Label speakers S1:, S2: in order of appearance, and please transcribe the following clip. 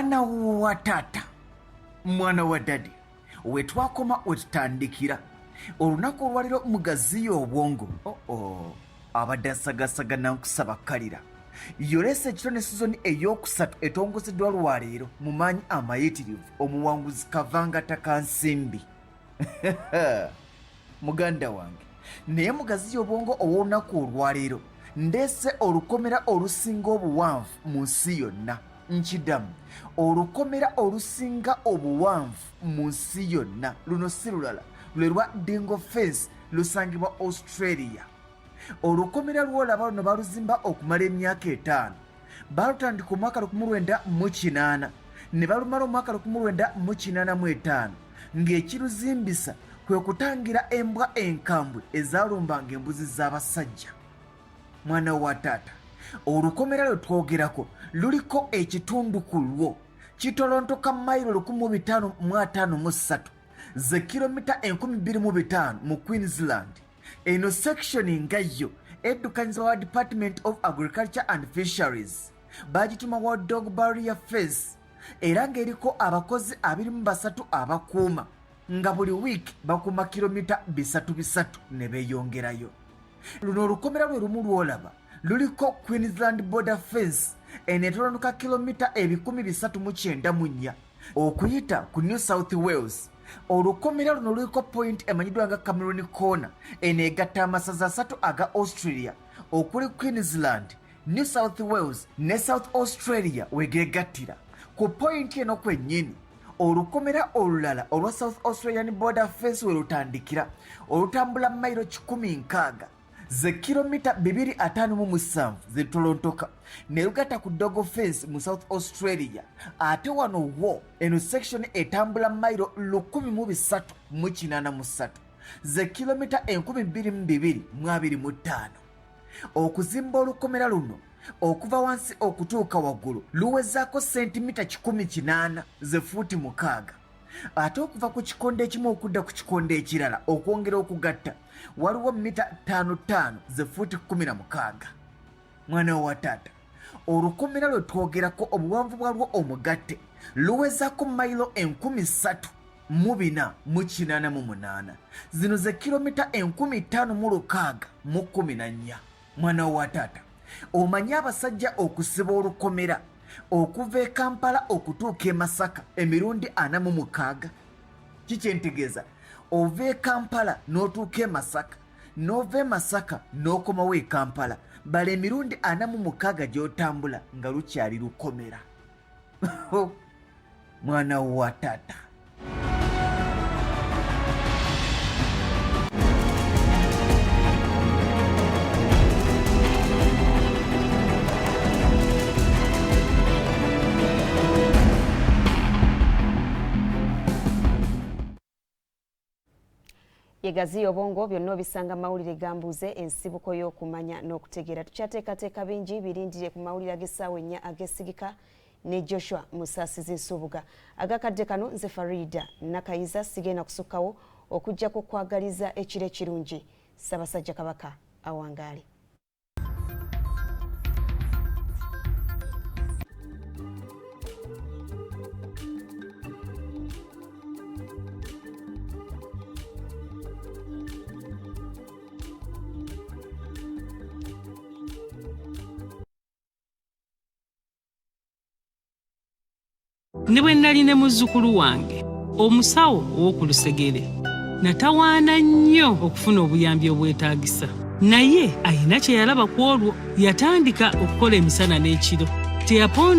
S1: Mwana wa taata, mwana wa daddy, wetwakoma wetutandikira olunaku olwaliro mugaziya obwongo. Oo, abadde asagasaga nankusaba kalira yolesa ekitone sizoni eyokusatu etongozeddwa lwaleero mu maanyi amayitirivu. Omuwanguzi Kavanga Takansimbi, muganda wange. Naye mugaziya obwongo ow'olunaku olwaleero ndeese olukomera olusinga obuwanvu mu nsi yonna. Nkidamu, olukomera olusinga obuwanvu mu nsi yonna. Luno si lulala, lwe lwa Dingo Fence, lusangibwa Australia. Olukomera lwolaba luno baluzimba okumala emyaka 5. Balutandika omwaka 1980 ne balumala omwaka 1985, ng'ekiruzimbisa kwe kutangira embwa enkambwe ezalumbanga embuzi z'abasajja. Mwana wa taata, olukomera lwe twogerako luliko ekitundu ku lwo kitolontoka mayiro 1553, ze kilomita 2500 mu Queensland. Eno section nga yo eddukanyizibwa wa Department of Agriculture and Fisheries, bagituma wa Dog Barrier Fence, era ng'eriko abakozi 23 abakuuma, nga buli wiiki bakuuma kilomita bisatu bisatu ne beeyongerayo. Luno olukomera lwe lumu lwolaba luliko Queensland Border Fence, eno etolondoka kilomita 394 okuyita ku New South Wales. Olukomera luno luliko point emanyiddwa nga Cameron Corner. Eno egatta amasaza asatu aga Australia okuli Queensland, New South Wales ne South Australia wegegattira. Ku point eno kwennyini olukomera olulala olwa South Australian Border Fence we lutandikira, olutambula mayiro 160, ze kilomita 257 zitolontoka ne lugatta ku Dog Fence mu South Australia. Ate wano wo eno section etambula mayiro 1383, ze kilomita 2225. Okuzimba olukomera luno okuva wansi okutuuka waggulu luwezaako sentimita 180, ze fuuti 6. Ate okuva ku kikondo ekimu okudda ku kikondo ekirala okwongera okugatta waliwo mita 55, ze fuuti 16. Mwana wa taata, olukomera lwe twogerako obuwanvu bwalwo omugatte luwezaako mayiro 3488, zino ze kilomita 5614. Mwana wa taata, omanyi abasajja okusiba olukomera okuva e Kampala okutuuka e Masaka emirundi 46? Kikyentegeeza, ova e Kampala n'otuuka e Masaka, n'ova e Masaka n'okomawo e Kampala, bala emirundi 46 gy'otambula nga lukyali lukomera. Mwana wa taata.
S2: Yegaziya obwongo, byonna obisanga mawulire gambuuze, ensibuko y'okumanya n'okutegeera. Tukyateekateeka bingi, birindire ku mawulire ag'essaawa 4 agesigika ne Joshua Musasizi Nsubuga. Agakadde kano nze Farida Nakayiza sigenda kusukkawo okujjako kwagaliza ekiro ekirungi. Ssaabasajja Kabaka awangaale.
S3: Ne bwe nali ne muzzukulu wange omusawo ow'oku lusegere, natawaana nnyo okufuna obuyambi obwetaagisa, naye ayina kye yalaba ku olwo yatandika okukola emisana n'ekiro teyaponda.